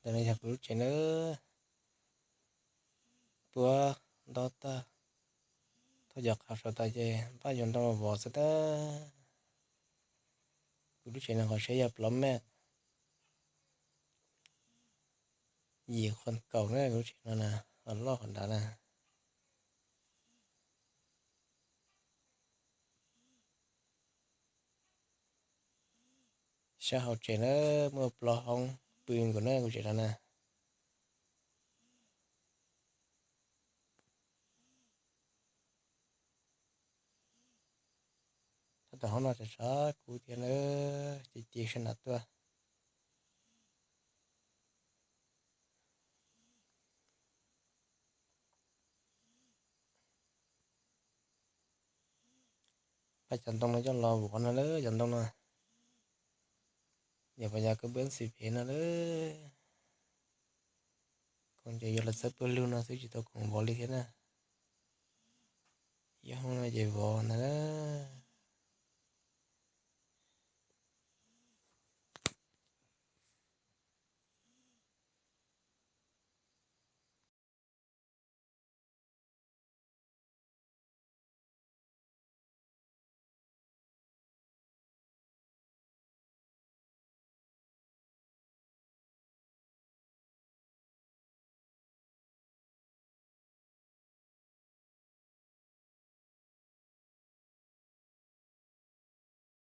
Ntawm no yog kuv lub tsev nawb. Puab ntaub tag, thauj cov qhav saum tas ces npaj yuav ntoo los vov xwb tab. Kuv lub tsev no qhov siab yog plaub mev, yim qhov kaum na, kuv lub tsev no na, qhov loj qhov nrad na. Sab hauv tsev na, muaj plaub hoob pw nkaus na kuv tsev no na. Tab tom hoob no tsav tsav kub thiab na, ces cia sab nrad tuaj. Pab cov ntoo no coj los vov no lawm, cov ntoo no. Yog puas yog koj npab ntxim pem no lawm. Koom ces yuav los txawb pawg lug no xwb tsis tau koom vov li thiab na. Yog hoob no ces vov ntag.